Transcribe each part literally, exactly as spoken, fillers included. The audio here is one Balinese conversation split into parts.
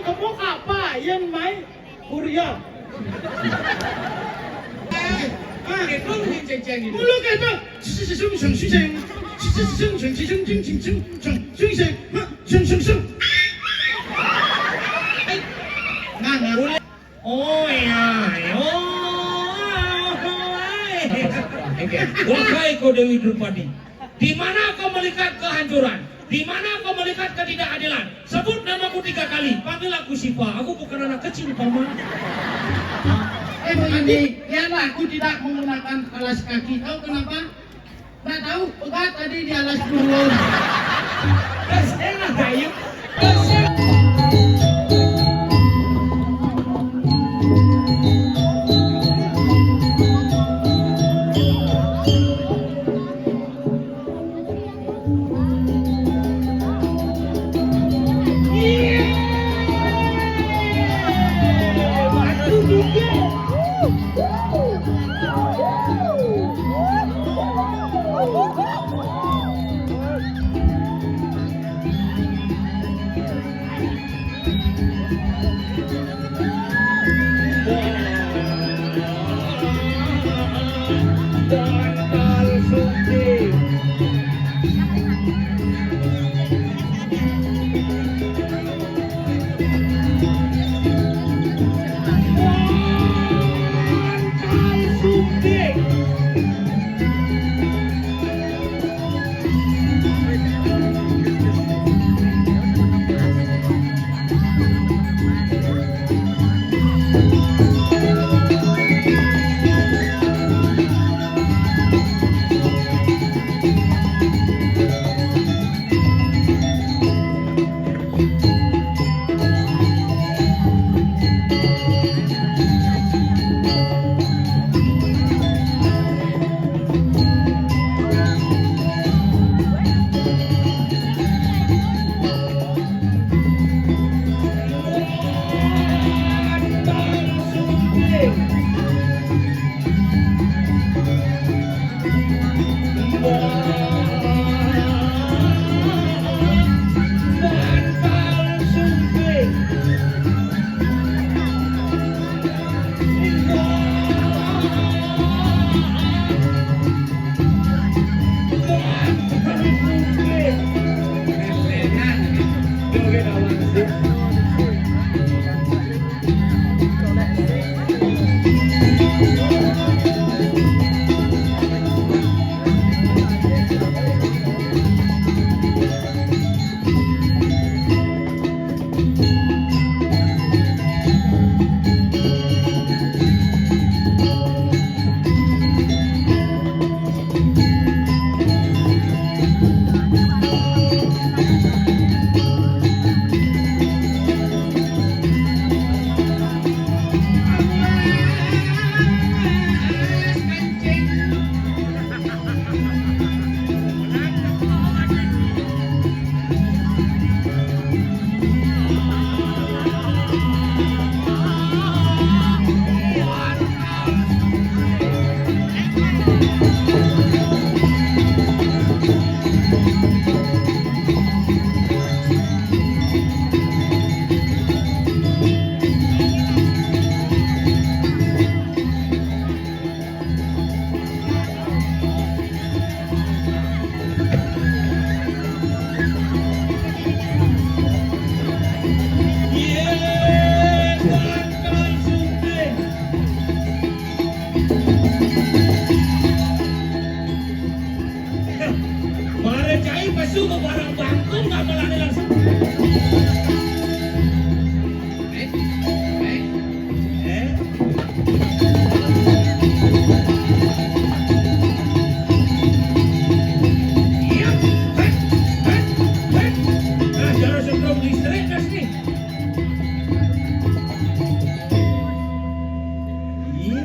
Kamu apa? Yang mai Korea. Ah, ah. Itu yang ceng-ceng itu. Mulu kata, sing, sing, sing, sing, sing, sing, sing, sing, sing, sing, sing, sing, sing, sing, sing, sing, sing, sing. Nah, nah. Oh iya, iya. Oh, hai. Wahai kau Dewi Drupadi, di mana kau melihat kehancuran? Di mana kau melihat ketidakadilan? Sebut namaku tiga kali. Panggil aku Siva. Aku bukan anak kecil, Paman. Eh, begini, biarlah aku tidak menggunakan alas kaki. Tahu kenapa? Nggak tahu, pegat tadi di alas burung. Terus enak, ayo. Terus enak. Mare cai pesu ke barang bangkung nggak melani langsung. Eh, eh, eh. Iya. Hei, hei, hei. Nah, jangan setrum listrik, Kas, nih. Iya.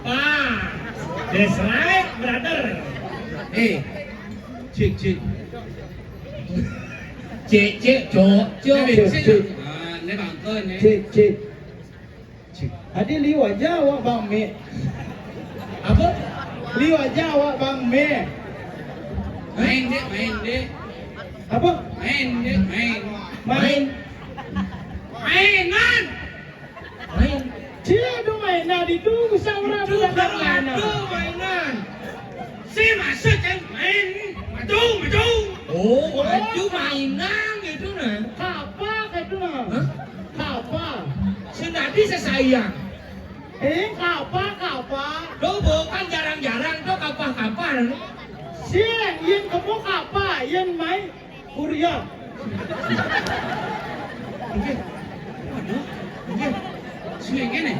Ah, that's right, brother. Eh, cik, cik. Cik, cik, cok, cok. Eh, cik, cik. Ah, ini bangkon, eh. Cik, cik. Cik. Adi liu aja awak Bang Me. Apa? Liu aja awak Bang Me. Main, Dek, main, Dek. Apa? Main, Dek, main. Main. Mainan. Main. Cie, itu mainan itu, usah orang Itu budak kalau mainan. Ada mainan. Si masuk kan main, maju, maju. Oh, maju mainan gitu nah. Kapa gitu nah. Hah? Kapa. Sendadi sesayang. Eh, kapa, kapa. Tuh, bukan jarang-jarang tuh kapa-kapa. Sing, yen kemo kapa, yen mai kuria. Oke. Waduh. Oke. Sing ngene.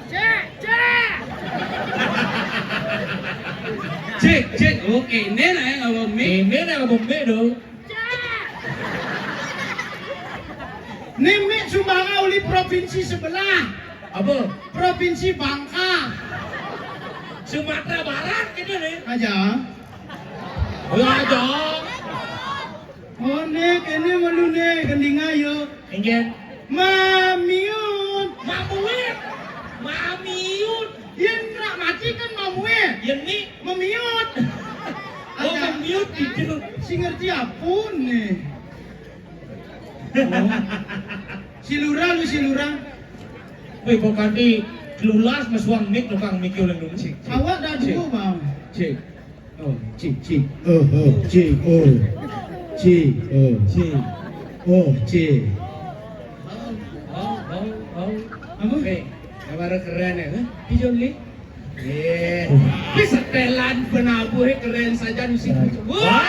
Cek, cek. Cek, cek. Oh, kene nah yang ngomong mik. Kene nah ngomong mik dong. Cek. Nih mik sumbangan uli provinsi sebelah. Apa? Provinsi Bangka. Sumatera Barat gitu nih. Aja. Oh, aja. Oh, nih, kene malu nih, gendinga yo. Enggak. Mamiut. Mamuit. Mamiut. Yen nak mati kan mamuit. Yen ni. Mamiut. Oh, ada. Mamiut gitu. Si ngerti apa nih? Oh. Si lurah lu, si lurah. Weh, kok kanti kelulas masuang mik, tukang mik yo leng dulu. Cik, cik. Awak dah dua, Bang. Cik. Oh, cik, cik. Oh, oh, cik, oh. Cik, oh. Cik. Oh, cik. Oh, oh, oh, oh. Apa? Weh, gambar keren ya, kan? Hijau ni. Eh, tapi setelan penabuh keren saja mesti. Wah.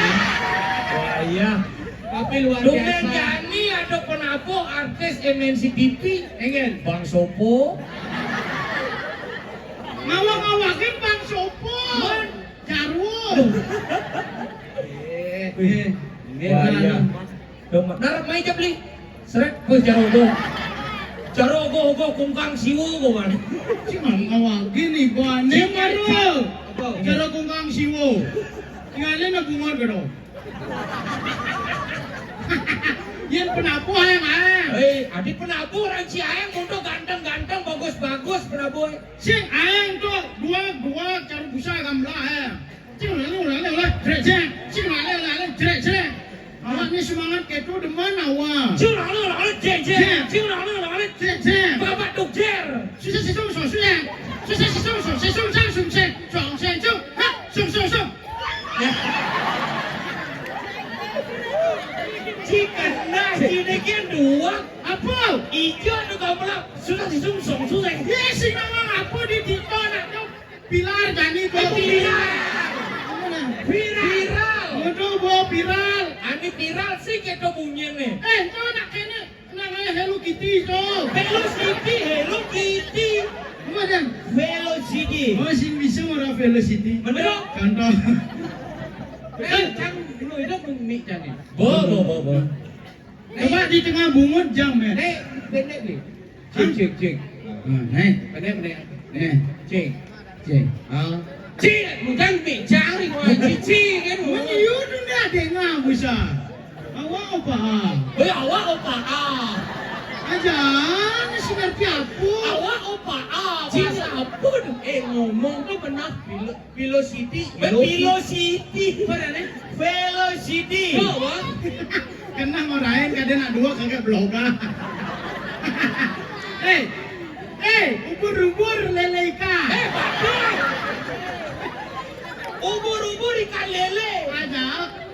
Wah, iya. Tapi luar biasa. Jani ada penabuh artis M N C T V. Enggak. Bang Sopo. Ngawak-ngawakin Bang Sopo. Man. Jarwo. Eh, eh. Wah, iya. Dong, darap mai jap li. Srek, wih, jaro ogoh. Jaro ogoh-ogoh kungkang siwo, ogoh kan. Cing, ngawak gini, bane maro. Apa? Jaro kungkang siwo. Tinggalin aku ngon, bro. Yen penabuh ayang, ayang. Hei, adi penabuh orang Ciaeng untuk ganteng-ganteng, bagus-bagus penabuh. Sing ayang tu, dua, dua, cari busa gambar ayang. Cing lalu lalu lah, jrek jrek. Cing lalu lalu, jrek jrek. Awak ni semangat ketu demen awak. Cing lalu lalu, jrek jrek. Jrek. Cing lalu lalu, jrek jrek. Bapak duk jer. Susah sisung, susah sisung. Susah sisung, susah sisung, sang sung sing. Sung sing sung. Ha, sung sung sung. Cik kena, cik dua. Apa? Ijo tu kau pula. Susah sisung, sung sung sing. Ya, si ngomong apa di TikTok nak tu? Pilar jani tu. Eh, viral. Viral. Viral. Waduh, bo viral. Ani viral sih keto bunyi ni. Eh, tu nak kene. Nang ayah Hello Kitty tu. Velocity, Hello Kitty. Apa dia? Velocity. Oh, sing bisa orang Velocity. Betul. Contoh. Eh, cang dulu itu mik cang ni. Bo, bo, bo, bo. Coba di tengah bungut jam, eh. Nek, pendek ni. Cik, cik, cik. Ah, nek. Pendek, pendek. Nek. Cik. Cik. Ah. Cik, bukan cik, cari, wah, cik, cik, kan. Mana you tu dah dengar, busa? Awak apa? Weh, awak apa? Ah. Aja, ni si ngerti apa? Awak apa? Ah, cik, bahasa apa tu? Eh, ngomong tu benar. Velocity. Velocity. Velocity. Apa dah ni? Velocity. Kau, wah? Kenang orang lain, kada nak dua, kagak bloga. Eh, eh, ubur-ubur lele ikan. Eh, bagus. Ubur-ubur ikan lele. Ada,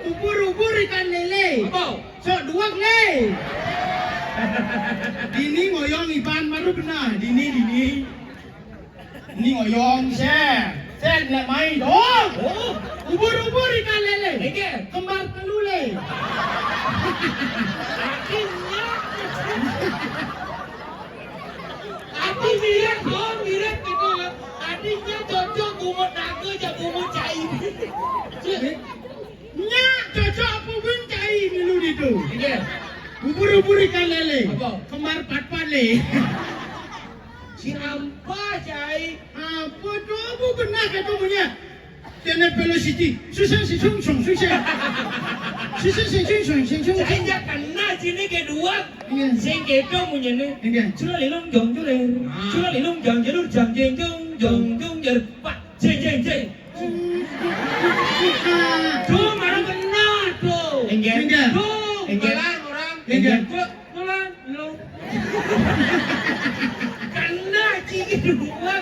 ubur-ubur ikan lele. Apa? Sok dua le. Dini ngoyong Iban baru benar. Dini, dini. Ni ngoyong, se. Se, nak main dong. Oh. Ubur-ubur ikan lele. Ege. Kembar telu le. Artinya. Arti mirip, oh, mirip gitu ya. Artinya cocok bungut naga, jak bungut cai. Nya cocok apa pun cai milu ditu. Ege. Ubur-ubur ikan lele. Apa? Kembar pat-pat le. Si ampa, cai. Apa tu? Apa benar kata punya? Kena velocity. Susah si sung sung, susah. Susah si sung sung, sung sung. Cai, jak kena sini kedua. Iya. Sing keto punya ni. Iya. Cula lilung jong juler. Ah. Cula lilung jong jelur jang jeng jong jong jong jer. Pak, jeng jeng jeng. Hmm. Tuh, malah kena tuh. Enggak. Enggak. Tuh, enggak. Malah orang. Enggak. Tuh, malah lu. Kena ciki dua.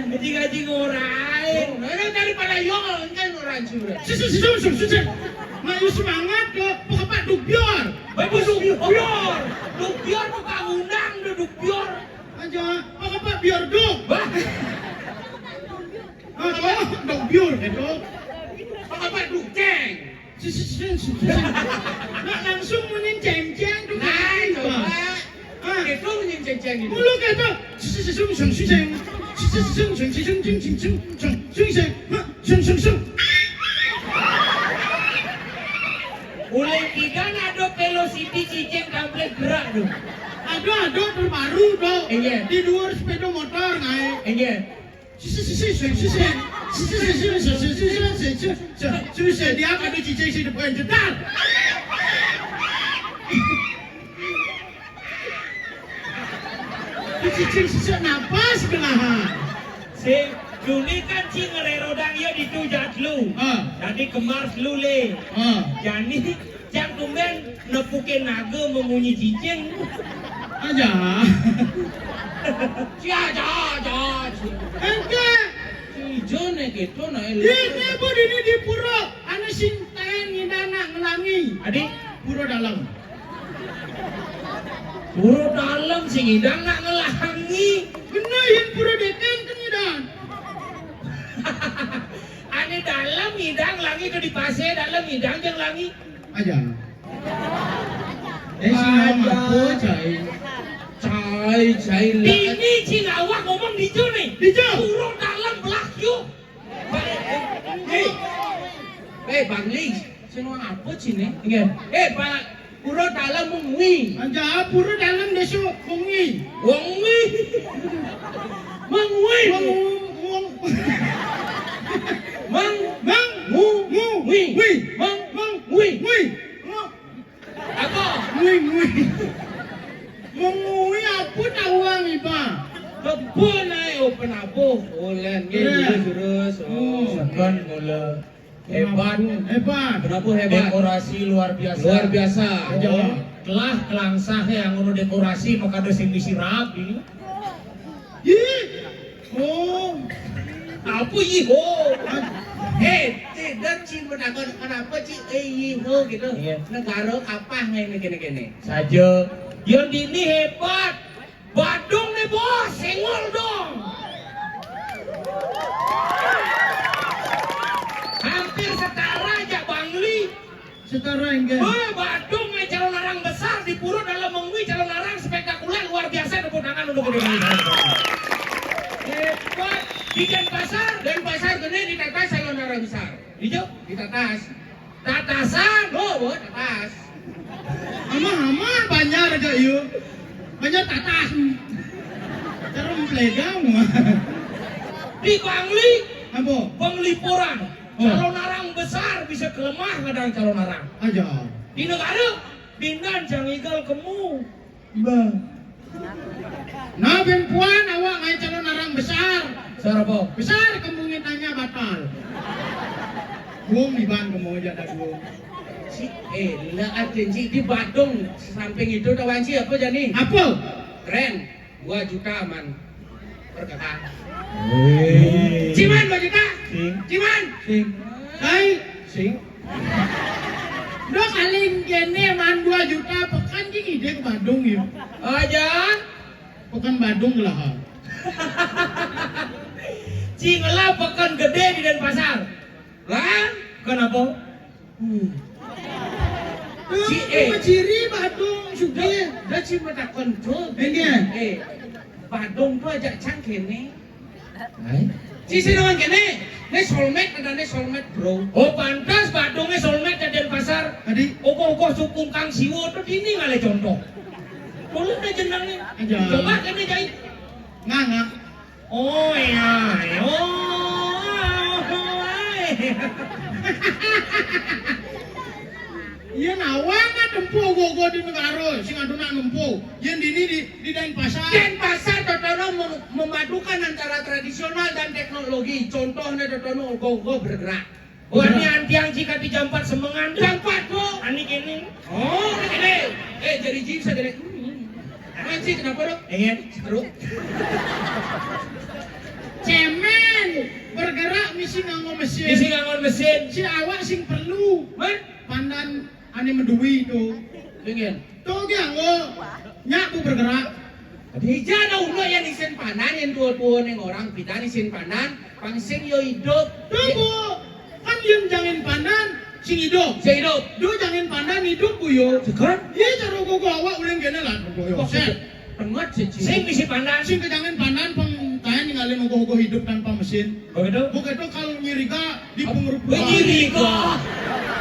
Ngaji-ngaji ngorain. Orang daripada yo, kan orang curang. Susu, susu, susu, susu. Mayu semangat ke pekepak dubior. Bagus dubior. Dubior tuh kang undang tuh dubior. Aja, pekepak bior duk. Bah. Ah, oh, duk bior gitu. Pekepak dukeng. Sing, sing, sing, sing, sing. Nah, langsung muni ceng-ceng tuh. Nah, coba. Ah. Gitu muni ceng-ceng gitu. Mulu gitu. Sing, sing, sing, sing, sing. Sing, sing, sing, sing, sing, sing, sing, sing, sing, sing, sing. Hah? Sing, sing, sing. Uleng tiga ada velocity cicing kampret gerak tuh. Ada, ada terbaru tuh. Iya. Di luar sepeda motor naik. Iya. Sisi, sisi, sisi, sisi. Sisi, sisi, sisi, sisi, sisi, sisi, sisi, sisi, dia ada cicing si depan jedar. Cicing sisi napas gelahan. Si Juni kan cing ngererodang ya di tu jat lu. Ah. Jadi kemar lu le. Ah. Jani Cang tumben nepukin naga memunyi cicing. Aja. Si aja, aja. Engke. Si ijo ne gitu, nah, ini bu dini di pura, ane sing taen ngidana ngelangi. Adi? Pura dalam. Pura dalam sing ngidana ngelangi. Bener, yang pura deken kan ngidan. Ane dalam ngidang langi itu di pasir, dalam ngidang jeng langi. Aja. Eh, sing ngomong apa, cai? Cai, cai lah. Ini cing awak ngomong di jo nih. Di jo. Pura dalam belak yuk. Hei. Hei, Bang Ling. Sing ngomong apa sini? Enggak. Eh, Pak, pura dalam mung wi. Aja, pura dalam desu mung wi. Wong wi. Mang wi. Mang, mang. Mang, mang, ngu, ngu, wi. Wi. Mang, mang, wi. Wi. Ngu. Apa? Ngui, ngui. Mengui apa tawang iba? Kebun ae, oh, penabuh. Oh, len, nggih, terus, terus. Oh. Sekan mula. Hebat. Hebat. Penabuh hebat. Dekorasi luar biasa. Luar biasa. Aja. Oh. Telah kelangsah ya, ngono dekorasi, makada sing disirap ini. Ih. Oh. Apa ih ho? Eh, tidak cing menakon kenapa cing eh ih ho gitu. Iya. Negara apa ngai ini kene-kene? Saja. Yang dini hebat. Badung nih bos, sengol dong. Hampir setara aja Bangli. Setara enggak? Wah, Badung nih calon arang besar di Purut dalam mengui calon arang spektakuler luar biasa, tepuk tangan untuk Indonesia. Hebat. Di Denpasar, Denpasar gede di tatas calon arang besar. Hijau? Di tatas. Tatasan, oh, oh, tatas. Ama-ama banyak aja yuk. Banyak tatas. Cara memplegang. Di Bangli, apa? Penglipuran. Oh. Calon arang besar bisa kelemah kadang calon arang. Aja. Di negara, bindan jangan igal kemu. Bah. Nah, ben puan awak ngai calon arang besar. Besar apa? Besar kembungin tanya batal. Gua di ban kemu aja dah gua. Si eh lah ada si di Badung samping itu tawan si apa jani? Apa? Keren. Dua juta aman. Perkata. Wih. Ciman dua juta. Sing. Ciman. Sing. Hai. Sing. Duh, paling kene man dua juta pekan ki ide ke Badung ya. Aja. Pekan Badung lah. Cing lah pekan gede di Denpasar. Lah, kenapa? Hmm. Si eh. Ciri Badung sudah. Dah cing matakon tuh. Enggak. Eh, Badung tuh aja cang kene. Hai. Sisi lawan kene, ne soulmate ada ne soulmate, bro. Oh, pantas Badungnya soulmate di Denpasar. Tadi? Ogoh-ogoh sukung Kang Siwo tuh dini ngale contoh. Boleh deh jenengnya. Aja. Coba kene jahit. Nganga. Oh iya, iya. Oh, oh, oh, eh. Iya, nawang kan tempuh ogoh-ogoh di negara, sing aduna nempuh. Yang dini di, di Denpasar. Denpasar totono mem-, memadukan antara tradisional dan teknologi. Contohnya totono ogoh-ogoh bergerak. Wah, ini antiang jika di jampat semengan. Jampat, Bu. Ani kene. Oh, ini kene. Eh, jadi jin saya kene. Hmm. Anci kenapa, Dok? Ingin seru. Cemen bergerak misi nganggo mesin. Misi nganggo mesin. Si awak sing perlu. Man? Pandan ane medui to. Ingin. To dianggo. Nyak, Bu, bergerak. Dija ada ulo yang isin pandan, yang tua-tua neng orang pita isin pandan, pang sing yo idup. Tuh, Bu. Kan yang jangin pandan sing idup. Sing idup. Do jangin pandan idup, Bu, yo. Tekan? Iya, cara gogo awak uling kene lah, gogo yo. Wah, set. Pengot sih, Ci. Sing misi pandan. Sing kejangan pandan, pang taen ninggalin ogoh-ogoh hidup tanpa mesin. Begitu? Begitu kalau nyiriga di pengrupuan. Nyiriga.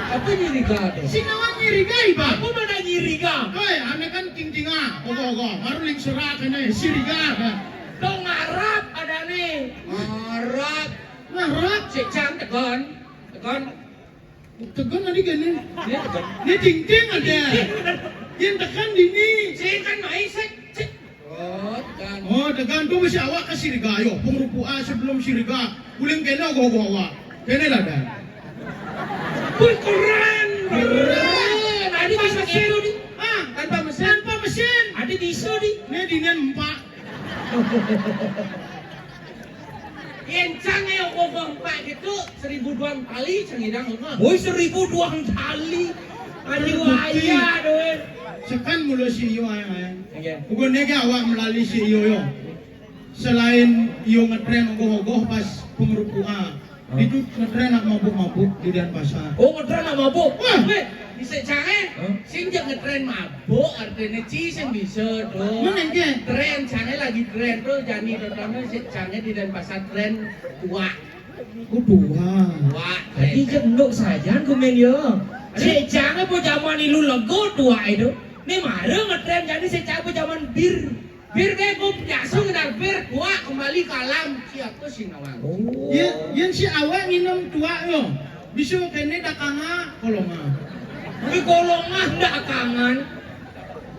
Apa nyiriga tuh? Sing nawan nyiriga, Iba. Apa mana nyiriga? Hei, ane kan king-kinga, ogoh-ogoh. Baru lingsera kene, siriga. Dong ngarap ada nih. Ngarap. Ngarap. Cek cang tegon. Tegon. Tekan tadi kan ni. Ni tekan. Ni ting-ting ada. Yang tekan di ni. Sing kan mai sik. Sik. Oh, tekan. Oh, tekan tu mesti awak ke siriga yo. Pengrupuan sebelum siriga. Uling kena ogoh-ogoh awak. Kena lah dah. Wih, keren. Keren. Tadi bisa gitu di. Ah, tanpa mesin. Tanpa mesin. Tadi bisa di. Ni di ni empat. Yen cang ayo ogoh empat gitu, seribu duang tali cang idang ogoh. Woi, seribu duang tali. Aduh, ayah doe. Sekan mulu si iyo, ayah, ayah. Iya. Bukan nega awak melalui si iyo yo. Selain iyo ngetren ogoh-ogoh pas pengerupuan. Hah? Itu ngetren nak mabuk-mabuk di Denpasar. Oh, ngetren nak mabuk? Wah. Weh, bisa cang eh? Hah? Sing jak ngetren mabuk, artinya ci sing bisa tuh. Mana ke? Tren, cang eh lagi tren tuh, jani terutama si cang eh di Denpasar tren tuak. Oh, tuak. Tuak, tren. Jadi jenduk saja komen yo. Aduh. Si cang eh po zaman ilu lego tuak itu. Ni mara ngetren jadi si cang eh po zaman bir. Bir ke ku biasa ngenar bir, tuak kembali ke alam. Siapa sih nawang? Oh. Yen, yen si awak nginem tuak yo. Bisa kene dakanga kolonga. Di kolonga ndak akangan.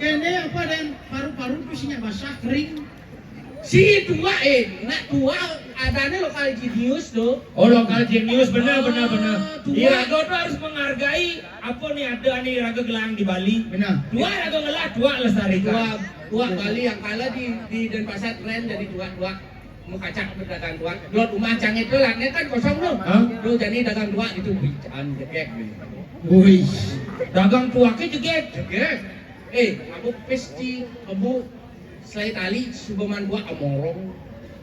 Kene apa dan paru-paru tu sinya basah kering. Si tuak eh, nak tuak adanya lokal jenius tu. Oh, lokal jenius, benar, benar, benar. Tuak. Iraga tu harus menghargai apa ni ada ni raga gelang di Bali. Benar. Tuak raga ngelah, tuak lestarikan. Tuak, tuak Bali yang kalah di di Denpasar tren jadi tuak-tuak. Mengkacak berdagang tuak. Dot rumah cang itu lah, ni kan kosong tu. Hah? Tu jadi dagang tuak itu, wih, cang jegek ni. Wih, dagang tuaknya jegek. Jegek. Eh, aku pesti, aku selai tali, suba man tuak amorong.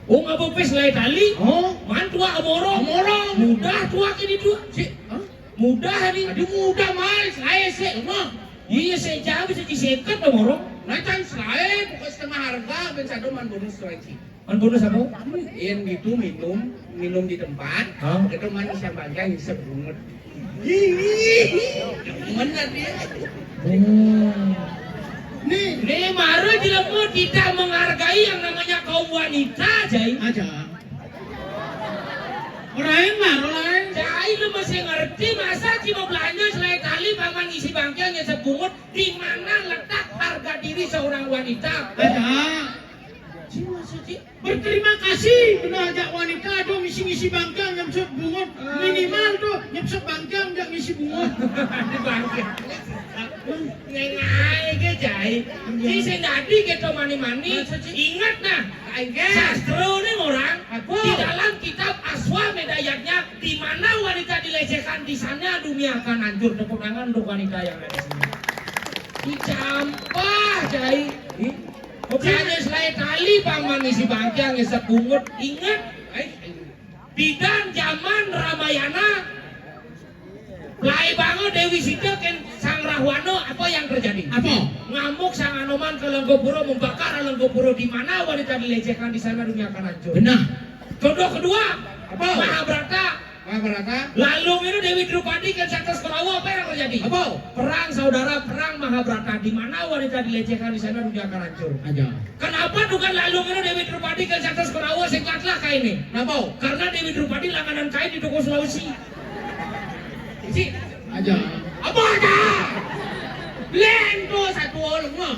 Oh, ngapa pes lai tali? Oh. Man tuak amorong. Amorong. Mudah tuak ini tuak. Cik, hah? Mudah ni. Aduh, mudah, Mas. Saya sih, mah. Iya, saya jauh bisa diseket amorong. Nah, cang selai, pokok setengah harga, ben satu man bonus tuh, Cik. Man bonus apa? Yang itu minum, minum di tempat, hah? Itu man siang bangkai ngisep bungut. Mana dia? Oh. Ni, ni mara jelema tidak menghargai yang namanya kaum wanita, Jai. Aja. Orang lain lah, orang lain. Jai, lu masih ngerti masa cuma belanja selai tali paman isi bangkiang ngisep bungut, di mana letak harga diri seorang wanita? Aja. Cuma suci. Berterima kasih kena ajak wanita tu ngisi-ngisi bangkiang nyemsut bungut. Ah. Minimal tu nyemsut bangkiang jak ngisi bungut. Di bangkiang. Ngengai ke, Jai. Iya. Ni sing dadi kita mani-mani. Masa sih? Ingat nah. Ingat. Sastra ni orang. Apa? Di dalam kitab Aswamedha Yadnya, di mana wanita dilecehkan, di sana dunia akan hancur. Tepuk tangan untuk wanita yang ada di sini. Dicampah, Jai. Ih. Bukannya selai tali paman isi bangkiang ngisep bungut. Ingat, eh, bidan zaman Ramayana, lai banget Dewi Sita ken Sang Rahwana, apa yang terjadi? Apa? Ngamuk Sang Hanoman ke Lengkopuro, membakar Lengkopuro. Di mana wanita dilecehkan, di sana dunia akan hancur. Benar. Contoh kedua, apa? Mahabharata. Mahabharata. Lalu ini Dewi Drupadi ke Satas Korawa, apa yang terjadi? Apa? Perang saudara, perang Mahabharata. Di mana wanita dilecehkan, di sana dunia akan hancur. Aja. Kenapa tukang lalu ini Dewi Drupadi ke Satas Korawa singkatlah kain ini? Kenapa? Karena Dewi Drupadi langganan kain di toko Sulawesi. Si. Aja. Apa aja? Lento satu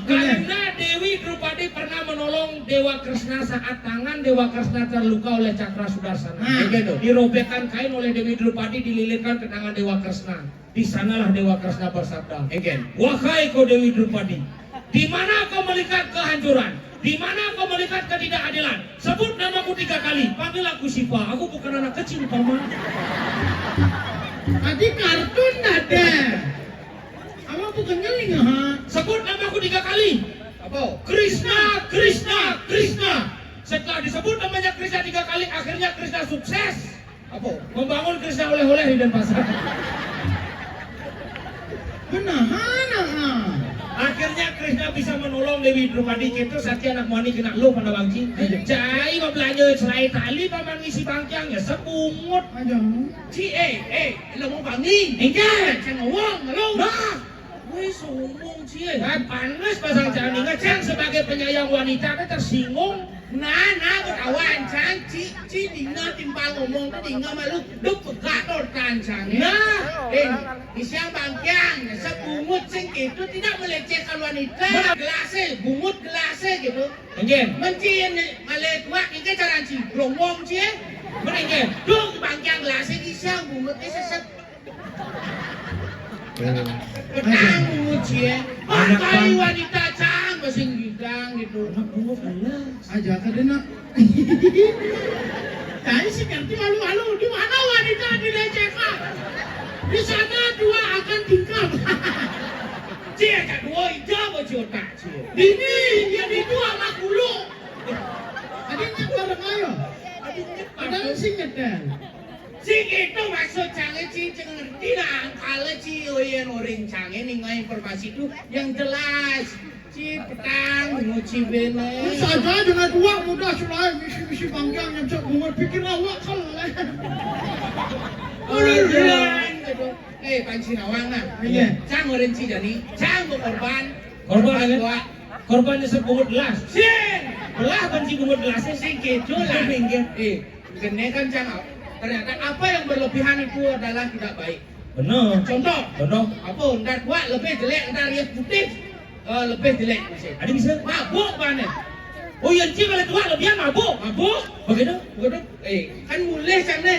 Karena Dewi Drupadi pernah menolong Dewa Kresna saat tangan Dewa Kresna terluka oleh Cakra Sudarsana. Nah. Dirobekkan kain oleh Dewi Drupadi, dililitkan ke tangan Dewa Kresna. Di sanalah Dewa Kresna bersabda, "Wahai kau Dewi Drupadi, di mana kau melihat kehancuran? Di mana kau melihat ketidakadilan? Sebut namaku tiga kali. Panggil aku Siva. Aku bukan anak kecil, Paman." Tadi kartun ada. Kamu bukan ngeling, ha? Sebut namaku tiga kali. Apa? Krishna, Krishna, Krishna. Setelah disebut namanya Krishna tiga kali, akhirnya Krishna sukses. Apa? Membangun Krishna oleh-oleh di Denpasar. Benar, ha? Akhirnya Krishna bisa menolong Dewi Drupadi. Kita satya anak mani kena lo pada bangci. Iya. Cai mau belanja selai tali, paman ngisi bangkiang ya sebungut. Aja. Ci, eh, eh, lo mau bangin? Enggak. Cang ngomong, lo. Nah. Wih, sombong, Ci. Nah, panas pasang cang ninga, cang sebagai penyayang wanita kan tersinggung. Nah, nah, ketahuan, cang. Ci, ci, ninga timpal ngomong tuh, ninga malu. Duh, pegat tuh, kan, cang, ya. Nah. Eh, isiang bangkiang, sebungut sing itu tidak melecehkan wanita. Benar. Gelasnya, bungut gelasnya gitu. Enggak. Menciin, malah kuat, ini cara ci, ngomong, ci, ya. Benar, enggak. Duh, bangkiang gelasnya isiang, bungutnya sesek. Petang bungut cie. Anak Pakai bang- wanita cang, basing gidang gitu. Anak bungut elah. Aja ka dena. Cai sih ngerti malu-malu. Di mana wanita dilecehkan? Di sana dua akan tingkah. Cie, cak dua hijau baju otak cie. Dini, dia di dua sama kulo. Tadi nyek bareng ayo. Padahal sih nyetel. Sing itu maksud cangé, ci, cing ngerti nah, kalau ci oyen oring cangé ninga informasi itu yang jelas. Ci petang, nguci bene. Ini saja dengan uang mudah sulai, misi-misi bangkiang yang cek bunga pikir awak seleh. Udah, gitu. Eh, panci nawang nah. Iya. Cang oring ci jani, cang mau korban. Korban, ya? Korban nyesep bungut gelas. Sing. Belah panci bungut gelasnya. Sing gitu lah. Pinggir. Eh, Kene kan cang, ternyata apa yang berlebihan itu adalah tidak baik. Benar. Contoh, benar. Apa, ntar gua lebih jelek, ntar dia putih, eh, lebih jelek masih. Ada bisa? Mabuk mana? Oh iya, cing kalau tua lebihan mabuk. Mabuk. Begitu? Begitu. Eh, kan mulai sana.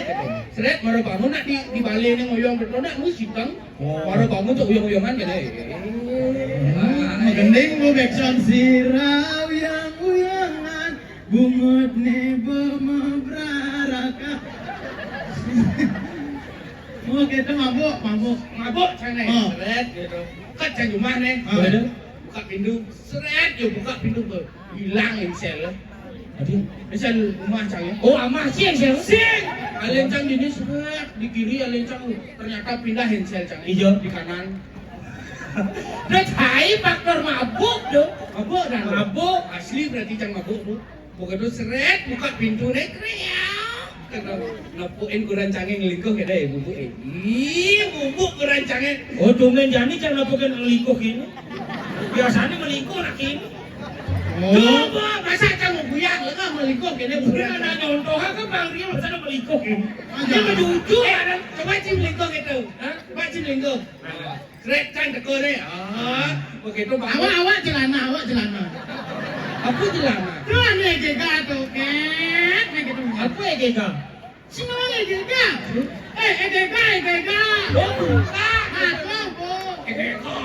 Seret, baru bangun nak di, di balai ni ngoyong betul nak, lu sitang. Oh. Baru bangun tuh uyang-uyangan kan, eh. Hmm, mending gua backsound sirau yang uyangan. Bungut nebo mebraraka. Oh, gitu, mabuk, mabuk. Mabuk sana, oh. Seret, gitu. Kat cang rumah nih. Oh. Buka pintu. Seret, yo buka pintu, be. Hilang insel. Aduh. Insel rumah cang ya. Oh, amah sih insel. Sing. Alen cang dini seret, di kiri alen cang. Ternyata pindah insel cang. Iya. Di kanan. Udah cai faktor mabuk dong. Mabuk dah. Mabuk. Asli berarti cang mabuk tuh. Buka tuh seret, buka pintu nih, kriak. Kata, nepukin kuran cangé ngelingkuh ya deh, bubukin. Ih, bubuk kuran cangé. Oh, tumben jani cang nepukin ngelingkuh ini. Biasanya melingkuh nak ini. Oh. Coba, masa cang mau buyang, lu nggak melingkuh ini, bukan. Ada nyontoh, kan Bang Rio, masa ada melingkuh ini. Ada. Dia jujur, eh, ada. Coba ci melingkuh gitu. Hah? Coba ci melingkuh. Nah. Sret kan teko ne. Ah, begitu baru. Awak, awak celana, awak celana. Apa celana? Tuh, ane Gega tuh, Ket. Ane gitu. Apa ya Gega? Sing ngomong ya Gega. Eh, eh, Gega, eh, Gega. Oh, bukan. Nah, tuh, Bu. Eh, Gega.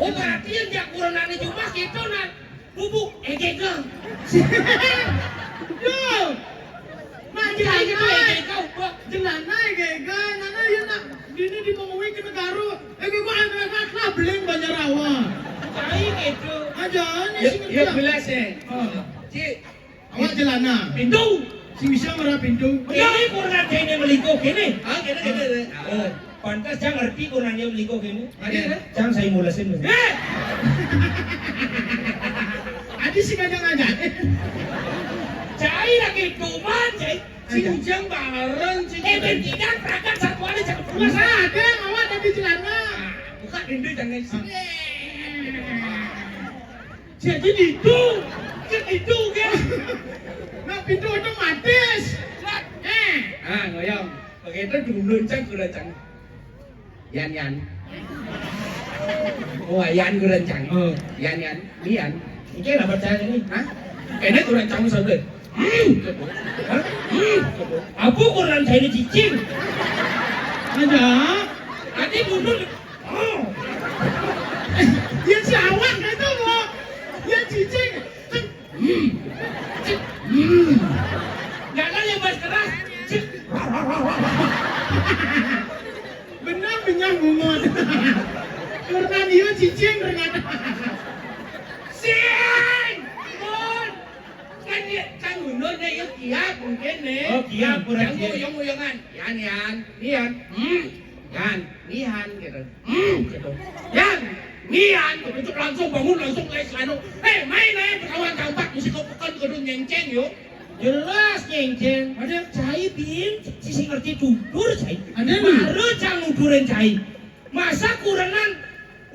Oh, berarti yang jak kurang ane jubah gitu, nah. Bubuk, eh, Gega. Duh. Nah, Gega, eh, Gega, ubah. Celana, eh, Gega. Nana, ya, nak. Dini di Mongwi ke Negara. Eh, Gega, eh, Gega, lah, beling Banjar Awa. Cai gitu. Aja, ini ya, sih ya, ngerti. Jelas, eh. Oh. Ci. Awak celana. Pintu. Sing bisa merah pintu. Ini kurang cai ini melingkuh ini. Ah, kena, kena, kena. Oh. Pantas cang ngerti kurangnya melingkuh ini. Ada, ada. Cang saya mulesin. Eh! Ada sih kadang ada. Cai lagi tuman, cai. Ada. Cincang bareng, cincang. Eh, ben tidak, perangkat satu hari cakep pulas. Nah, ada yang awak tadi celana. Buka pintu jangan sih. Ah. Jadi itu, kan itu kan. Nah, pintu otomatis. Eh. Ah, ngoyong. Oke, itu dulu cang, udah cang. Yan, Yan. Oh, Yan kurencang. Oh. Yan, Yan. Yan. Iki lah percaya ini. Hah? Ini kurencang sampai. Hmm. Hah? Hmm. Apa kurang saya ini cicing? Ada. Tadi mundur. Oh. Ya si awak itu loh. Ya cicing. Hmm. Cik. Hmm. Jangan yang bahas keras. Cik. Benar benyang bungut. Karena dia cicing ternyata. Sing! Mun! Kan dia, kan mundur dia, ya kiap mungkin nih. Oh, kiap, kurang kiap. Uyung-uyungan. Yan, Yan. Yan. Hmm. Yan. Yan, gitu. Hmm, gitu. Yan, Nian, gitu. Langsung bangun, langsung les lano. Hei, main aja, kawan tampak, mesti kau pekan kudu nyengceng, yo. Jelas nyengceng. Ada cai bin, sisi ngerti tutur, cai. Ada lu. Baru cang nuturin cai. Masa kurenan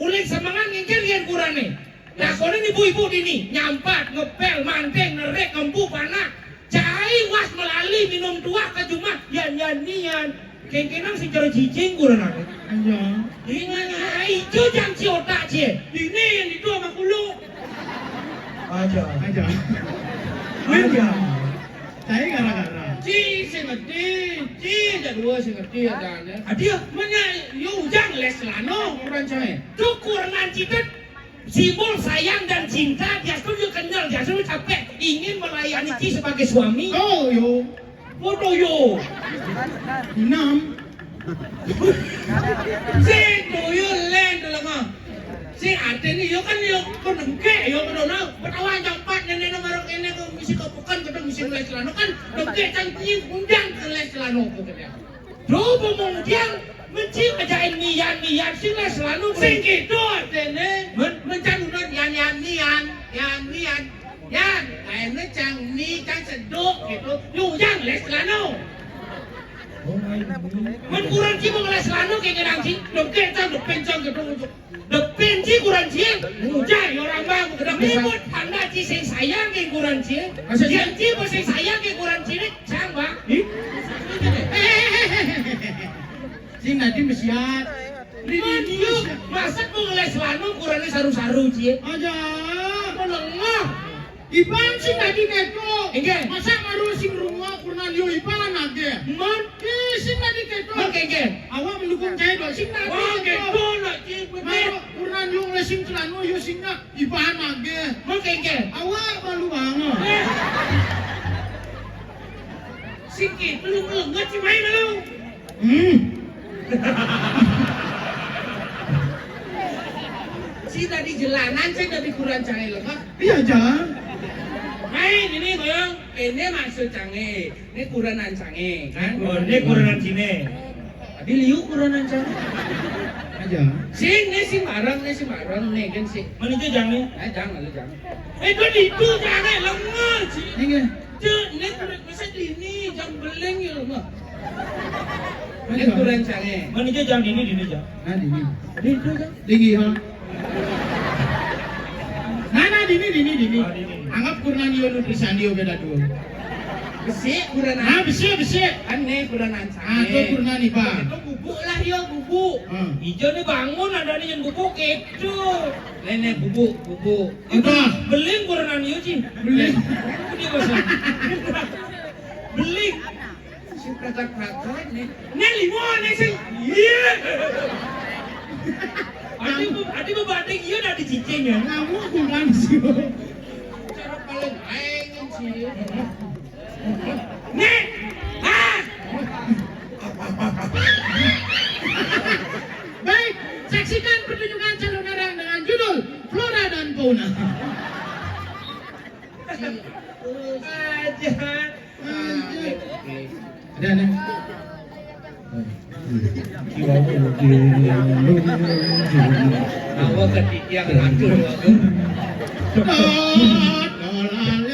uling semangat ngengkel yen kurane. Lakonin ibu-ibu dini, nyampat, ngepel, manting, nerik, ngempu, panak. Cai was melali minum tuak ke jumah, yan, yan, nian. Kengkenang sing cara cicing kurang aku. Iya. Ini ijo jang si otak cie. Ini yang itu sama kulo. Aja. Aja. Aja. Cai gara-gara. Ci sing ngerti, ci jadua sing ngerti ya kan. Adia. Menya yo ujang les lano kurang cai. Cukur nan citet. Simbol sayang dan cinta, dia tuh dia kenyal, dia tuh capek, ingin melayani Ci sebagai suami. Oh, yo. Foto yo. Enam. Sing tuyu len tuh mah. Sing artine yo kan yo kon engke yo kono. Betawa jampat nenek marang kene kok misi kopokan ketemu sing les lano kan engke kan undang ke les lano kok. Coba mau dia mencing ajain nian-nian sing les lano. Sing gitu artine. Men? Mencan unut yan yan nian, yan nian. Yan, lainnya cang ni, cang seduk gitu. Yo yang les lano. Oh, ayo. Men kurang ci mau les lano kayak ngerang ci. Dong kecang, dong pencang gitu. Depin ci kuran ci, mujai orang bang, depin mut tanda ci sing sayang ke kuran ci, yang ci sing sayang ke kuran ci ni, cang bang. Sing tadi mesiat. Ini, ini, masa pengeles lanu kurannya saru-saru ci. Aja. Menengah. Iban sing tadi keto. Inggih. Masa maru sing rungo kurnan yo iban age. Mon. Ih, sing tadi keto. Oke, oke. Awak mendukung cai dok. Sing tadi keto. Oke, keto nak ci. Maru kurnan yo ngelesing celano yo sing nak iban age. Oke, oke. Awak malu banget. Eh. Sing keto lu melenget ci main lu. Hmm. Si tadi jelanan, saya tadi kurang cai lemah. Iya, Jang. Main ini, Bang. Ini maksud cange. Ini kuranan cange, kan? Oh, ini kuranan sini. Tadi liu kuranan cange. Aja. Sing, ini sing bareng, ini sing bareng, ini kan sing. Mana itu, Jang, ya? Eh, jangan, lu jangan. Eh, itu di itu jange, lemah, sih. Ini. Cuk, ini kulit masa dini, jang beling ya, lemah. Ini kurang cange. Mana itu, Jang, dini, dini, Jang. Nah, dini. Dini itu, Jang. Dini, ha. Nah, nah, dini, dini, dini. Ah, dini. Anggap kurnan yo nutrisan yo beda dua. Besi kurang. Nah, besi, besi. Kan ini kurang cange. Ah, itu kurnan iba. Itu bubuk lah yo, bubuk. Hmm. Ijo ni bangun ada ni yang bubuk itu. Nenek bubuk, bubuk. Udah. Beling kurang yo, Ci. Beling. Ini bahasa. Beling. Si prakat-prakat nih. Ini limo nih sih. Iya. Adi bu, adi bu batik iya udah dicicing ya. Kamu kurang sih. Cara paling aing sih. Nih. Ah. Baik, saksikan pertunjukan calon orang dengan judul Flora dan Fauna. Aja. Ada, ada. Awak ketiak racun, awak.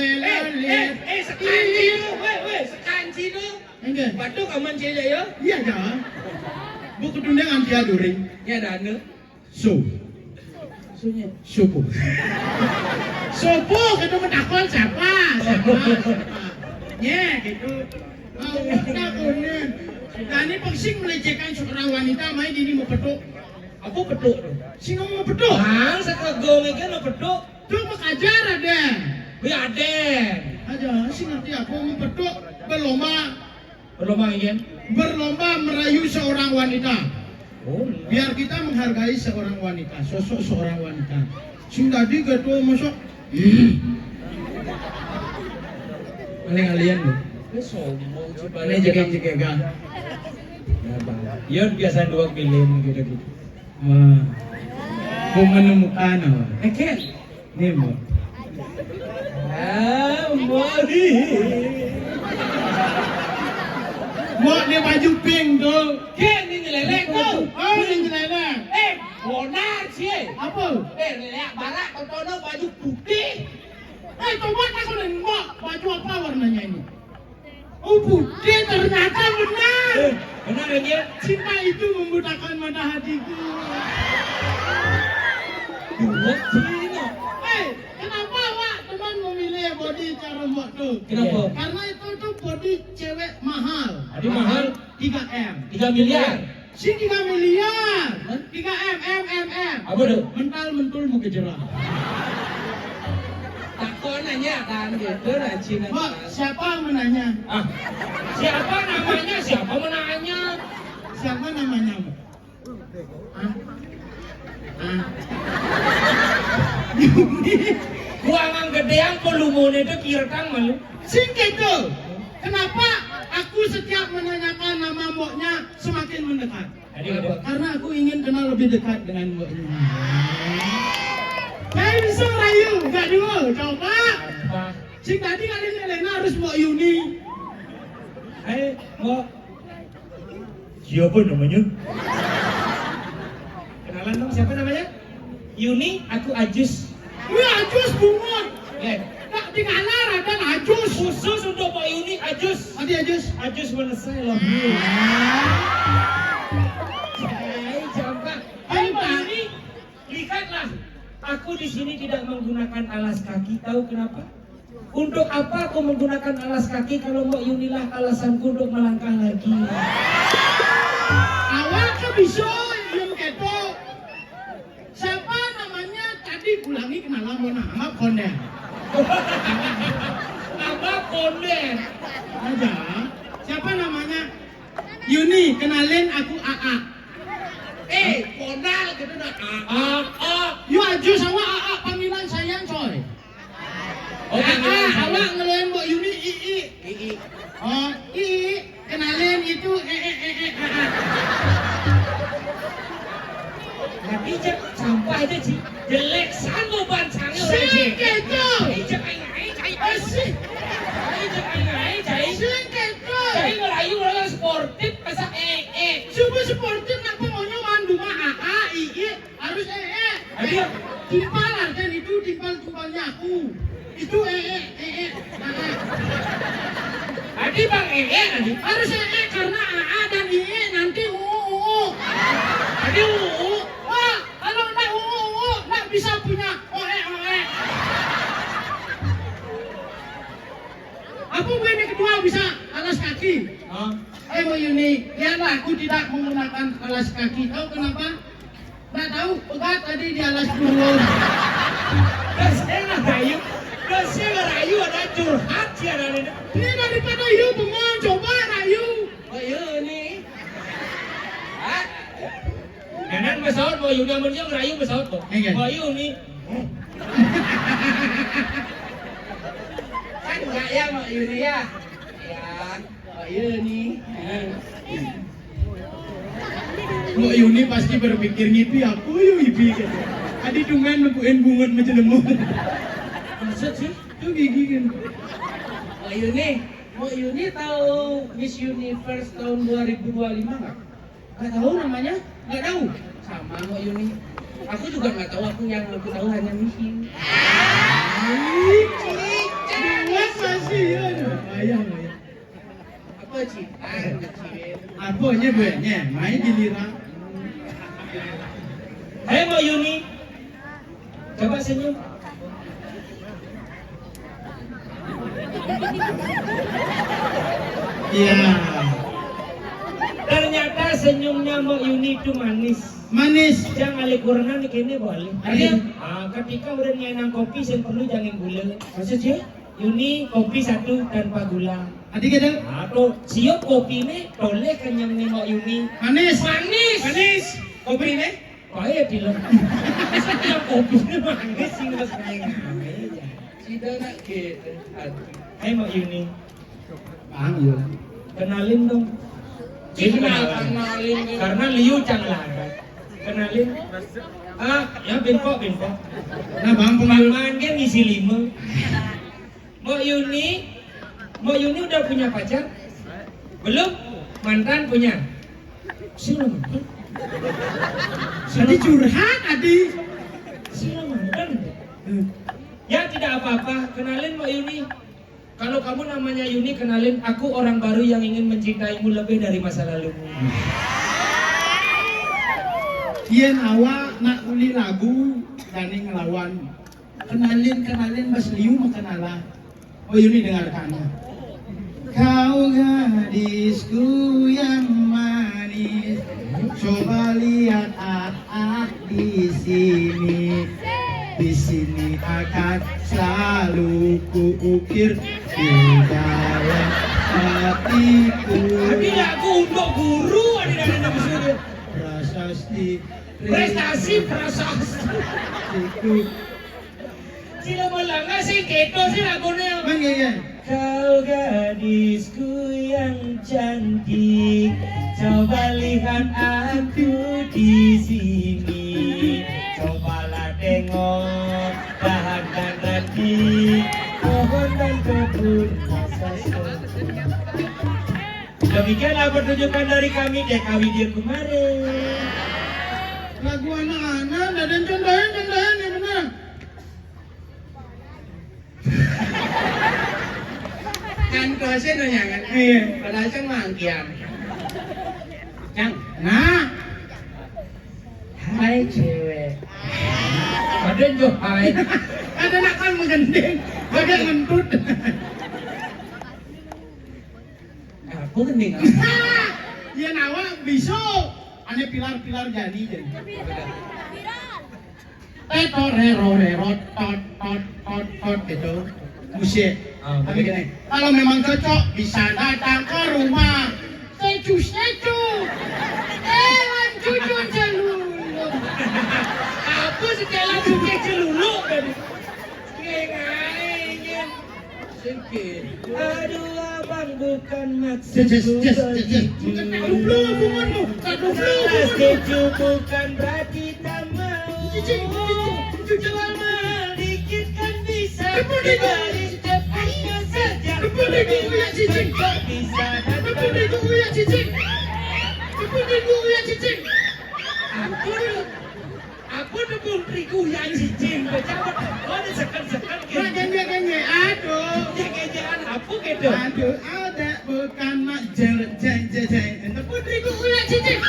Eh, eh, eh, sekanci tu, weh, weh, sekanci tu. Enggak. Batuk aman cedek ya? Iya, jangan. Bu ketundang anti aduring. Ya, ada anu. So. Sunyi. Sopo. Sopo gitu menakon siapa? Siapa? Siapa? Ya, gitu. Awak takonin. Nah, ini pasti melecehkan seorang wanita, main ini mau petuk. Apa petuk tu? Sing ngomong petuk? Bang, sekego mikir no petuk. Tu makajar ada. Wih, ada. Aja, sing ngerti apa ngomong petuk? Berlomba. Berlomba, iya. Berlomba merayu seorang wanita. Oh, iya. Biar kita menghargai seorang wanita, sosok seorang wanita. Sing tadi ketua masuk. Hmm. Paling alien tu. Ini sombong, coba. Ini jegeng-jegegan. Ya, Bang. Ya, biasa dua film gitu-gitu. Wah. Kau menemukan apa? Eh, Ken. Ni, Mbok. Ah, Mbok ni. Mbok ni baju pink tu. Ken ni nyeleleng tu. Oh, ni nyeleleng. Eh, bonar si. Apa? Eh, lelak barat kau tahu baju putih. Eh, coba aku ni, Mbok, baju apa warnanya ini? Oh, putih, ternyata benar. Eh, benar ya, Ken? Cinta itu membutakan mata hatiku. Buat sini. Eh, kenapa awak teman memilih body cara Mbok tu? Kenapa? Karena itu tu body cewek mahal. Ada mahal? Tiga M. Tiga miliar. Si tiga miliar. Hah? Tiga M, M, M, M. Apa tu? Mental mentul muka jerah. Tak kau nanya kan gitu lah, Cina. Mbok, siapa menanya? Ah, siapa namanya? Siapa menanya? Siapa namanya, Mbok? Ah? Ah? Buangan gedean volume itu kirekang malu. Sing gitu. Kenapa aku setiap menanyakan nama Mboknya semakin mendekat? Aduh, aduh. Karena aku ingin kenal lebih dekat dengan Mboknya. Saya bisa rayu, enggak dulu, coba. Apa? Sing tadi kali ini Lena harus Mbok Yuni. Eh, Mbok. Siapa namanya? Kenalan dong, siapa namanya? Yuni, aku Ajus. Wih, Ajus bungut. Eh. Tak dikalar ada Ajus. Khusus untuk Mbok Yuni, Ajus. Adi Ajus. Ajus mana saya love you. Hai, jambak. Hai, Mbok Yuni. Lihatlah, aku di sini tidak menggunakan alas kaki. Tahu kenapa? Untuk apa aku menggunakan alas kaki kalau Mbok Yunilah alasanku untuk melangkah lagi? Awak ke bisa yang kepo. Siapa namanya tadi? Ulangi kenalan, mohon maaf, Konden. Apa Konden? Aja. Siapa namanya? Yuni, kenalin aku Aa. Eh, Konden gitu dah. Aa, Aa. Yo, Ajus, awak Aa, panggilan sayang, coy. Oh, ah, ah, awak ngeluarin Mbok Yuni, Ii. Ii. Oh, Ii, kenalin itu, eh, eh, eh, eh, ah, ah. Tapi cek sampah aja, Ci. Jelek san lo ban sange orang, Ci. Sing keto. Ii, cek aing, aing, cai. Eh, sing. Ii, cek aing, aing, cai. Sing keto. Cai ngelayu orang sportif, masa eh, eh. Coba sportif, nak pengonyo mandu mah, ah, ah, Ii. Harus eh, eh. Aduh. Timpal, Arden, itu timpal-timpalnya aku. Itu eh, eh, eh, eh. Nah, nah. Tadi Bang eh, eh, tadi. Harus eh, eh, karena A A dan I E nanti uu, uu. Tadi uu, uu. Wah, kalau ndak uu, uu, ndak bisa punya oe, oe. Apa gue ini kedua bisa alas kaki? Hah? Eh, Mbok Yuni, lihatlah, aku tidak menggunakan alas kaki. Tahu kenapa? Nggak tahu, pegat tadi di alas burung. Terus dia ngerayu, terus dia ngerayu, ada curhat sih, ada ini. Ini daripada you bengong, coba rayu. Oh, iya, ini. Hah? Nenek pesawat Mbok Yuni, amun dia ngerayu pesawat kok. Iya. Mbok Yuni. Kan enggak ya, Mbok Yuni ya? Ya. Oh, iya nih. Mbok Yuni pasti berpikir ngipi aku yo ipi gitu. Tadi dengan nepuin bungut macelemu. Maksud sih? Tuh gigi kan. Mbok Yuni, Mbok Yuni tahu Miss Universe tahun dua ribu dua puluh lima nggak? Nggak tahu namanya? Nggak tahu. Sama Mbok Yuni. Aku juga nggak tahu, aku yang aku tahu hanya Miss Yuni. Ih, Ci, jangan masih ya. Bayang, bayang. Apa, Ci? Ah, Ci. Apa nya, Bu? Nya, main giliran. Hai, Mbok Yuni. Coba senyum. Iya. Ternyata senyumnya Mbok Yuni itu manis. Manis. Jang alih kurenan kene boleh. Artinya? Ah, ketika udah ngenang kopi, sing perlu jangan gula. Maksudnya? Yuni, kopi satu tanpa gula. Adi kata? Ah, tuh, siup kopi nih, toleh kenyang nih Mbok Yuni. Manis. Manis. Manis. Kopi nih? Pahit, bilang. Yang kopi nih manis sih, Mas. Sida nak gitu. Aduh. Hai, Mbok Yuni. Bang, yo. Kenalin dong. Kenal, kenalin. Karena liu cang larat. Kenalin. Ah, ya, bengkok, bengkok. Nah, Bang, Bang pengen Mangen ngisi lima. Mbok Yuni, Mbok Yuni udah punya pacar? Belum? Mantan punya? Sing mantan. Tadi curhat, Adi. Sing mantan. Hmm. Ya, tidak apa-apa. Kenalin, Mbok Yuni. Kalau kamu namanya Yuni, kenalin, aku orang baru yang ingin mencintaimu lebih dari masa lalumu. Yen awak nak uli lagu, dani ngelawan. Kenalin, kenalin, Mas Liu mah kenala. Oh, Yuni dengarkan. Kau gadisku yang manis, coba lihat ah, ah di sini. Di sini akan selalu kuukir di dalam hatiku. Tapi lagu untuk guru ada dari nama sudah. Prasasti. Prestasi, prasasti. Siku. Sila Malanga sing keto sih lagune. Mangga ya. Kau gadisku yang cantik, coba lihat aku di sini. Cobalah tengok dahan dan ranting, pohon dan kebun raksasa. Demikianlah pertunjukan dari kami, T K W dia kemarin. Lagu anak-anak, ada yang contohin, contohin yang benar. Kan dosen no nyangan. Iya. Padahal kan mangkian. Yang, nah. Hai cewek. Ada jo hai. Ada nak kan menggending. Ada ngentut. Aku gending. Iya nawa bisa. Ane pilar-pilar jadi jadi. Tetot rero rero tot tot tot tot gitu. Musik. Ah, tapi gini, kalau memang cocok bisa datang ke rumah. Secu secu. Eh, cucu celulu. Apa setelah cucu celulu tadi? Kayak ngain. Aduh abang, bukan maksudku begitu. Bukan, bukan, bukan, bukan. Salah setuju bukan berarti tak mau. Jual mahal dikit kan bisa. Diberi depoknya saja. Diberi dulu ya, Cicing. Bisa datang. Diberi dulu ya, Cicing. Diberi dulu ya, Cicing. Ampun. Aku tepung terigu yang cicing, pejabat. Oh, ini sekan-sekan gitu. Mak genje-genje, aduh. Genje-genjean apa gitu? Aduh, ada bukan mak jer, jeng, jeng, jeng. Tepung terigu uyak cicing.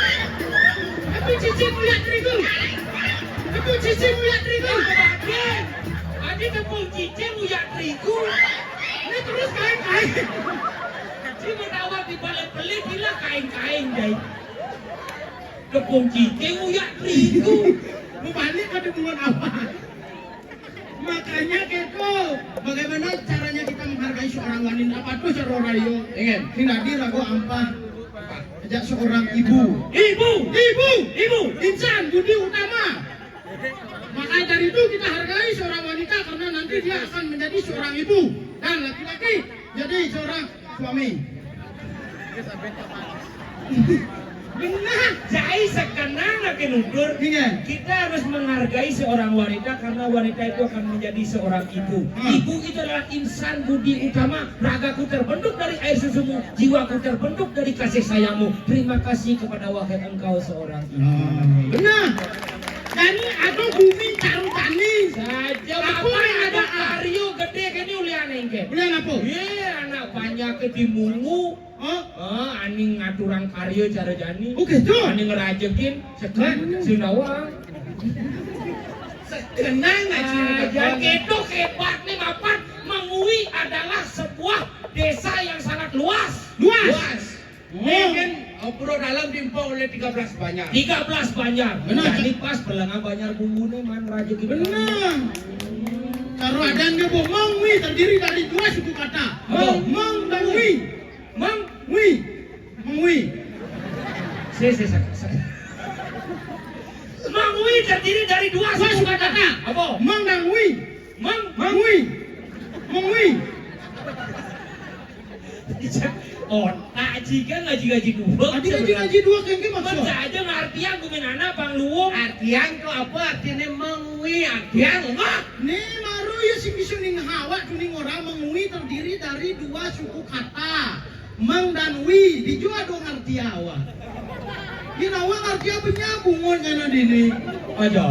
Tepung cicing uyak terigu. Tepung cicing uyak terigu. Raden, adi tepung cicing uyak terigu. Ini terus kain-kain. Cuma tawar di balik pelit, gila kain-kain, jai. Tepung cicing uyak terigu. Mau balik ke dukungan apa? Makanya kepo, bagaimana caranya kita menghargai seorang wanita? Apa tuh, Saro Rayo? Ingin. Sing dadi rago ampah. Ajak seorang ibu. Ibu. Ibu. Ibu. Insan budi utama. Makanya dari itu kita hargai seorang wanita karena nanti dia akan menjadi seorang ibu dan laki-laki jadi seorang suami. Benar, jai sekenang lagi nutur. Iya. Kita harus menghargai seorang wanita karena wanita itu akan menjadi seorang ibu. Hmm. Ibu itu adalah insan budi utama. Ragaku terbentuk dari air susumu, jiwaku terbentuk dari kasih sayangmu. Terima kasih kepada wahai engkau seorang ibu. Hmm. Benar. Dani atau bumi taruh tani. Saja apa yang ada karyo gede kene ulian engke. Ulian apa? Iya, anak banyak ke di mungu. Oh, oh, ani ngaturang karya cara jani. Oke, tuh. Ani ngerajekin sekan sing nawang. Kenang aja. Ah, jangan ketok hebat nih mapan. Mengui adalah sebuah desa yang sangat luas. Luas. Luas. Oh. Ini kan Opro dalam dimpok oleh tiga belas banjar. Tiga belas banjar. Benar. Jadi pas pelengan banjar bumbunya man raja kita. Benar. Kalau ada yang dia bohong, mengwi terdiri dari dua suku kata. Meng. Meng dan wi. Meng. Wi. Mengwi. Si, si, si, si. Mengwi terdiri dari dua suku kata. Apa? Meng dan wi. Meng. Mengwi. Mengwi. Otak aji kan ngaji-ngaji dua. Tadi ngaji-ngaji dua kan ke maksud. Baca aja ngartian gumin anak bang luwung. Artian tuh apa artinya mengwi artian enggak? Nih maru ya sing bisa ning hawa tuh ning orang mengwi terdiri dari dua suku kata. Meng dan wi, dijua dong ngarti awak. Di awak ngarti apa nyambungun kana dini. Aja.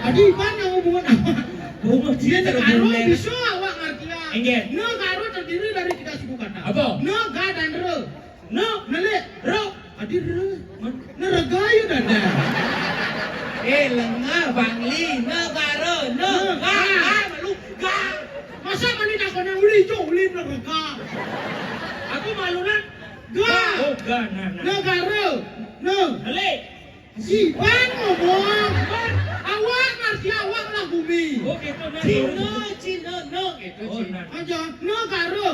Adi iban yang hubungan awak. Bungut dia negara bisa awak ngarti. Enggak. Negara terdiri dari tiga suku kata. Apa? Nega dan re. Ne, nelik, ro. Adi re. Nerega ya dada. Eh, lengah, Bangli, negara, ne, ga, ga, malu, ga. Masa mani nak kena uli jo, uli nerega. Aku malu nak. Ga. Oh, ga, nah, nah. Negara. Ne. Nelik. Iban ngomong. Awak ngerti awak lah bumi. Oh, gitu, nah. Cina, Cina, ne, gitu. Oh, nah. Aja, negara.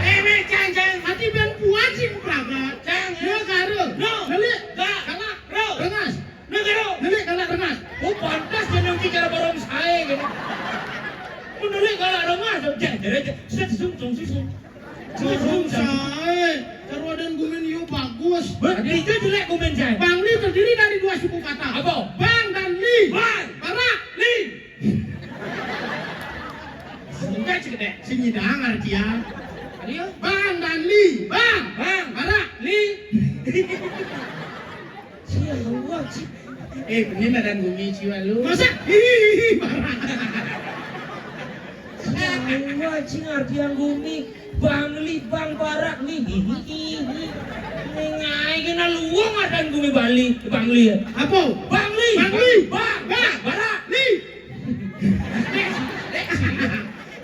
Eh, weh, cang, cang. Hati ben puan sih, Praga. Cang, eh. Negara. No. Nelik. Ga. Galak. Ro. Rengas. Negara. Nelik, galak, rengas. Oh, pantas jeneng ki cara barong sae, gitu. Menelik, galak, rengas. Jeng, jeng, jeng. Set, sung, sung, sung, sung. Barong sae. Cara dan gumen yo bagus. Berarti itu jelek gumen, cang. Bangli terdiri dari dua suku kata. Apa? Bang dan li. Bang. Barak. Li. Enggak cedek. Sing nyidang artian. Ayo. Bang dan Li. Bang. Bang. Barak. Li. Sia Allah, Ci. Eh, ini nadan bumi Ci walu. Masa? Hihihi, barak. Sia Allah, Ci, ngartian bumi. Bangli, Bang Barak, nih, hihihi. Ning ae kena luwung adan bumi Bali, Bangli ya. Apa? Bangli. Bangli. Bang. Bang. Barak. Li.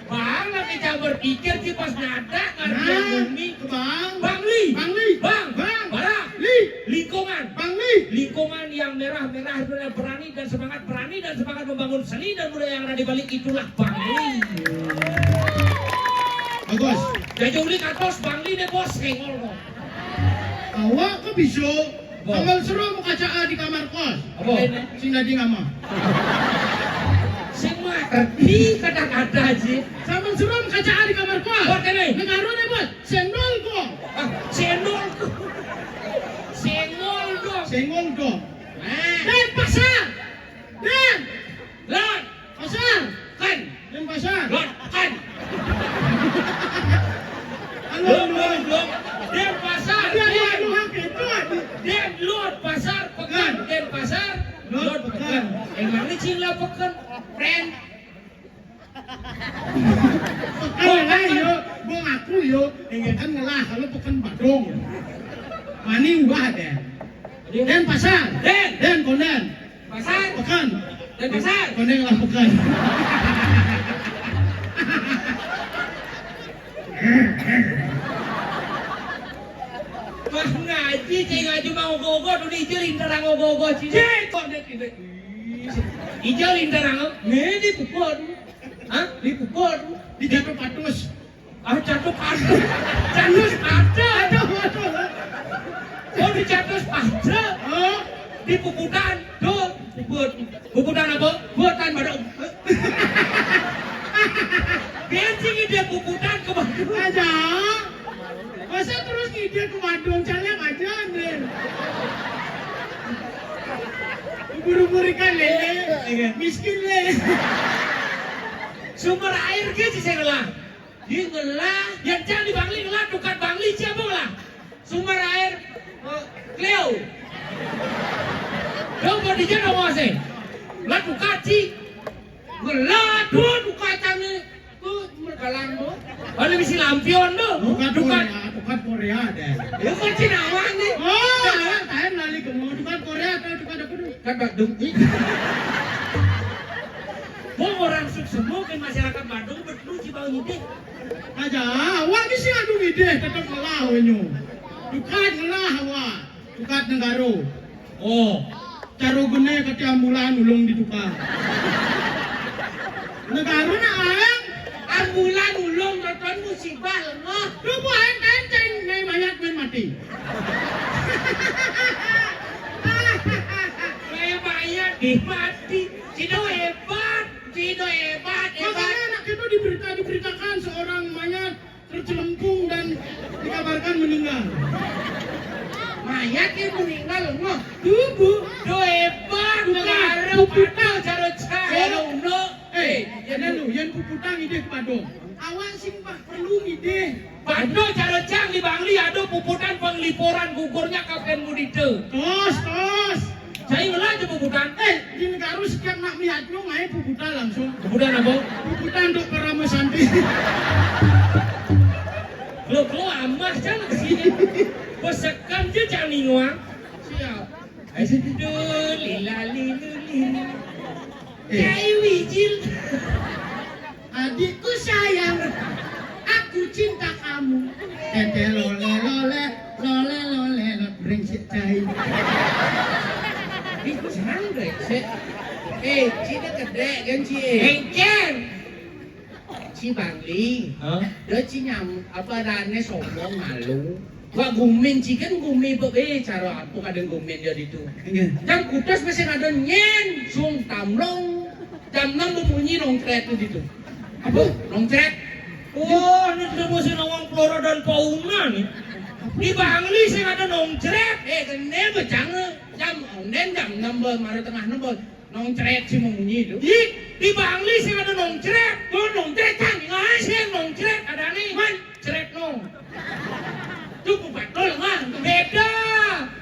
Bang, lagi campur pikir sih pas nada ngartian bumi. Bang. Bangli. Bangli. Bang. Bang. Barak. Li. Lingkungan. Bangli. Lingkungan yang merah-merah itu adalah berani dan semangat, berani dan semangat membangun seni dan budaya yang ada di Bali, itulah Bangli. Bagus. Jadi uli katos Bangli deh bos, sengol kok. Awak ke bisu. Bos. Kamar seru muka caa di kamar kos. Apa? Sing dadi ngama. Sing ngerti kata-kata aja. Kamar seru muka caa di kamar kos. Bos, kene. Negara nih bos. Sendol kok. Ah, sendol kok. Sengol dong. Sengol dong. Nah. Denpasar. Den. Lot. Pasar. Kan. Denpasar. Lot. Kan. Alon, alon. Denpasar. Dia, dia, Den. Alon, hak itu, aduh. Den, Lot, Pasar, Pekan. Kan. Denpasar. Lot, Lot, Pekan. Pekan. Emang ini Cina Pekan? Pren. Pekan lah, yo. Gua ngaku, yo. Iya. Pekan ngelah, kalau Pekan Badung. Mani ubah, Den. Iya. Denpasar. Den. Den, Konden. Pasar. Pekan. Denpasar. Konden lah, Pekan. Wah, ngaji, cai ngaji mau gogo, tuh di Ijil, Inter, gogo, cai. Cai, kok dia tidak? Ijil, Inter, nih dipukul. Hah? Dipukul. Dijatuh patus. Ah, jatuh patus. Jatuh patus. Aduh, aduh. Oh, dijatuh patus. Oh. Di puputan. Tuh, puput. Puputan apa? Puputan pada. Bensin dia puputan ke Bandung. Aja. Masa terus ngide ke Bandung, caleg aja nih. Buru-buru ikan lele. Iya. Miskin le. Sumber air ke di sana lah. Di ngelah. Yang cang di Bangli ngelah, tukar Bangli siapa lah? Sumber air, eh, Cleo. Dong, mau di jero, mau sih? Lah, tukar, Ci. Ngelah, tuh, tukar cang nih. Tuh, mergalang, tuh. Ada misi lampion, tuh. Tukar tukar. Korea, tukar Korea deh. Ya, kok Cina awak nih? Oh, tahan lali ke mau tukar Korea atau tukar apa tuh? Kan Badung. Ih. Mau orang suk semua ke masyarakat Badung, betul, Ci, bau hidup. Aja, awak ni sing adu ngidih tetep ngelah we nyu. Tukat ngelah awak. Tukat negaro. Oh, caro gune kate ambulan ulung ditukar. Negaro nak aeng. Ambulan ulung nonton musibah lemah. Lu buat enteng, ngai mayat main mati. Ngai mayat di mati. Cino hebat, Cino hebat, hebat. Makanya anak itu diberita diberitakan seorang mayat tercelempung dan dikabarkan meninggal. Mayat yang meninggal, mah. Tubuh. Do hebat, negara padahal caro caro uno. Eh, ada lu, yang puputan ide padong. Awak sing perlu ide. Bando caro cang di Bangli ada puputan penglipuran gugurnya Kapten Mudita. Tos, tos. Saya ngelah aja puputan. Eh, di negara setiap nak melihat lu main puputan langsung. Puputan apa? Puputan untuk Parama Santi. Lo, lo amah jangan ke sini. Pesekan je jangan ninguang. Siap. Aduh, lila, lilu, lilu. Eh. Cai wijil. Adikku sayang, aku cinta kamu. Tete lole lole lole lole lole brengsek cai. Ih, jangan brengsek. Eh, cina kedek kan ci. Engker. Ci Bangli. Hah? Dia ci nyam apa dane sombong malu. Wa gumin ciken gumi bebe cara apa kadang gumin dia ditu. Iya. Jang kutas masih ada nyen sung tamlong. Jam enam berbunyi nongcret tu ditu. Apa? Nongcret. Wah, ini sudah musim nawang flora dan fauna nih. Di Bangli sih ada nongcret. Eh, kene becang. Jam onden jam enam belas, mari tengah enam belas. Nongcret sih mau bunyi itu. Di, di Bangli sih ada nongcret. Tuh nongcret kan, ngai sih nongcret ada nih. Man, cret nong. Tuh betul mah, beda.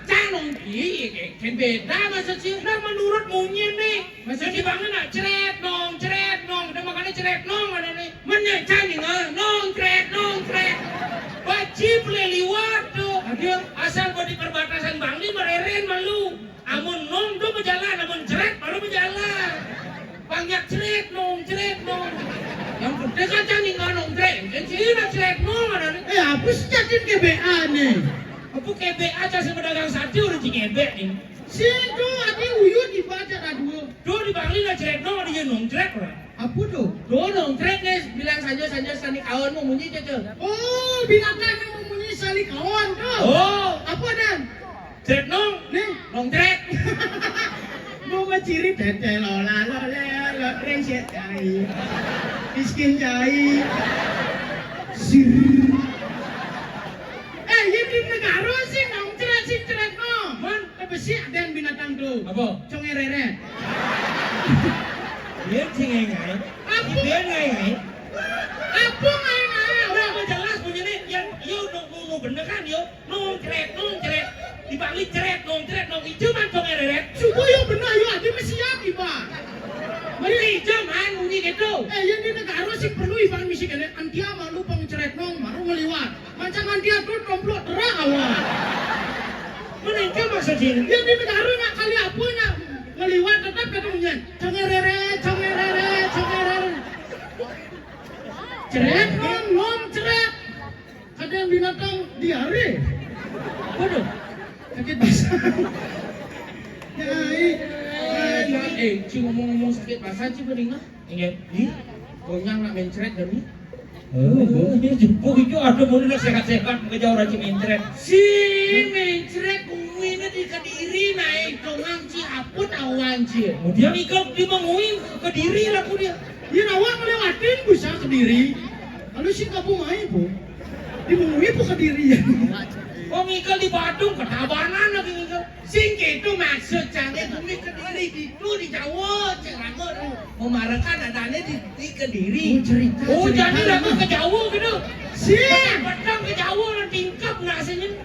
Cang nong, iya, kan beda maksud sih. Nah, menurut munyi nih, maksud di Bangli nak cret nong, cret nong. Udah makanya cret nong ada nih. Menyek cang nih, ngai, nongcret, nongcret. Wajib le liwat tuh. Ada. Asal gua di perbatasan Bangli mereren malu. Amun nong tu bejalan, amun cret baru bejalan. Banyak cret nong, cret nong. Yang penting kan jangan ninggal nong cret. Yang sini nak cret nong ada ni. Eh, apa sih jatin K B A ni? Apa K B A aja si pedagang sate udah di K B A ni. Si tu adi uyut di baca dah dua. Tu di Bangli nak cret nong ada je nong cret orang. Apa tu? Tu nong cret ni bilang saja saja sani kawan mau munyi je tu. Oh, binatang yang mau munyi sani kawan tu. Oh. Apa dan? Cret nong. Nih. Nong cret. Mau maciri tete lola lola lo keren siat cai. Miskin cai. Sir. Eh, ini negara sih nong cret sih cret nong. Man, tapi sih ada binatang tu. Apa? Conge reret. Dia cing ngai. Apa? Dia ngai ngai. Apa ngai ngai? Udah jelas bunyi ni. Yang yo nong bener kan yo. Nongcret, nongcret. Di Bangli cret, nongcret, nong ijo man dong ereret. Suku yo bener yo ati mesti ya tiba. Mari ijo man bunyi gitu. Eh, yang di negara sih perlu iban misi kene antia malu pengcret nong baru ngeliwat. Macam antia tuh tomplok terak awal. Menengke maksud sini. Yang di negara nak kali apa nak ngeliwat tetap kata bunyian. Congerere, congerere, congerere. Cret nong, nong cret. Kadang binatang diare. Waduh, sakit basah. Ya, eh, eh, eh, cing ngomong-ngomong sakit basah, cing beringah. Ingat, ih, konyang nak mencret demi. Oh, ini jemput itu ada mau nak sehat-sehat, kejauh rajin mencret. Si mencret bumi ini di Kediri naik dongang ci aput awan ci. Kemudian ikut di Mengui Kediri laku dia. Dia awak ngelewatin bisa Kediri. Lalu si kampung main pun. Di Mengui pun Kediri ya. Wong ikel di Badung ketabanan lagi ikel. Sing gitu maksud cangnya bumi Kediri gitu di Jawa, cek lagu tu. Memarekan adanya di, di Kediri. Oh, cerita, oh, cerita jadi lagu ke Jawa gitu. Sing. Petang ke Jawa, tingkap nak senyum.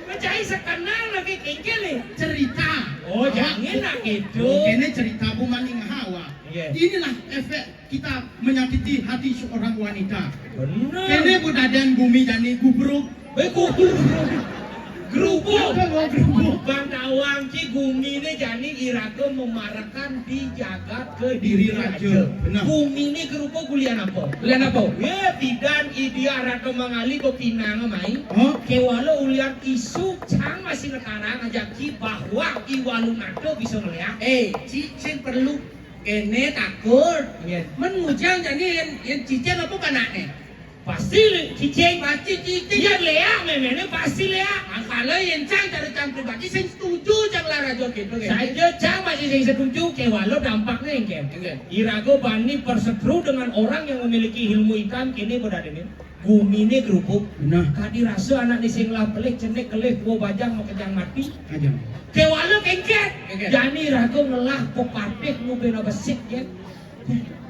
Mencari sekenal lagi kengkel ni. Cerita. Oh, jangan nak gitu. Ini cerita bu maning hawa. Iya. Inilah efek kita menyakiti hati seorang wanita. Benar. Kene bu dadan bumi jani gubruk. Baik gubruk. Grubug. Grubug. Bang Tawang, ci guminé jani iraga mamarekan di jagat Kediri Raja. Benar. Guminé grubug, gulian apa? Gulian apa? Ya, pidan Ida Ratu Mangali bepinang mai. Oh. Kéwala ulian isu cang masih ngetarang aja ki bahwa I Walunaga bisa ngeliak. Eh, ci sing perlu kéné takut. Iya. Men ngujang jani yén, yén cicing apa panakné? Pasti lé-, cicing. Pasti cicing. Iya, léak méméné pasti léak. Mangkala yén cang cara cang pribadi sing setuju cang lah raja gitu kan. Saja cang masih sing setuju, kéwala dampakné engké. Engké. Iraga bani berseteru dengan orang yang memiliki ilmu hitam kéné bedadéné. Guminé grubug. Nah. Kadi rasa anakné sing lah pelik, cenik, kelih, tua bajang, makejang mati. Aja. Kéwala kéngkén. Kéngkén. Jani raga ngelah pepatih nu bena besik, ya.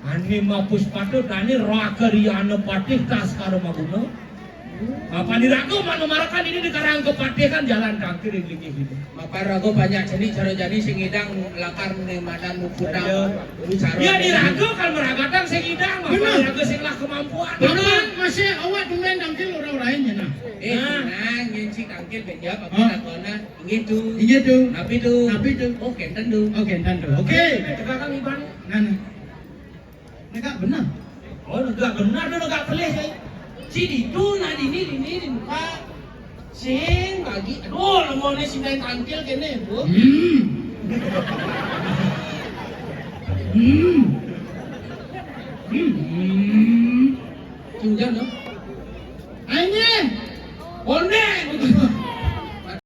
Ané mapus patut, ané raga riana patih tas karo maguna. Apa diraga mano marakan ini dikarang kepatih kan jalan kaki di gigi gitu. Mapa raga banyak cenik cara jani sing idang lakar né madan muputang. Iya. Bicara. Ya, diraga kan maragatang sing idang, mapa diraga sing lah kemampuan. Bener, masih awak tumbén tangkil orang lain ya nah. Eh, nah. Tenang, nyén ci tangkil benjawab apa lakona. Inggih, Tu. Inggih, Tu. Napi, Tu? Napi, Tu? Oh, kénten, Tu. Oh, kénten, Tu. Oké. Tegakang iban. Nah, nah. Negak bener. Oh, negak bener, Tu, negak pelih, saya. Ci ditu, nah, dini, dini, di muka. Sing lagi. Aduh, lemoné sing main tangkil kéné, Bu. Hmm. Hmm. Hmm. Ci hujan, Tu. Ané. Ondéng.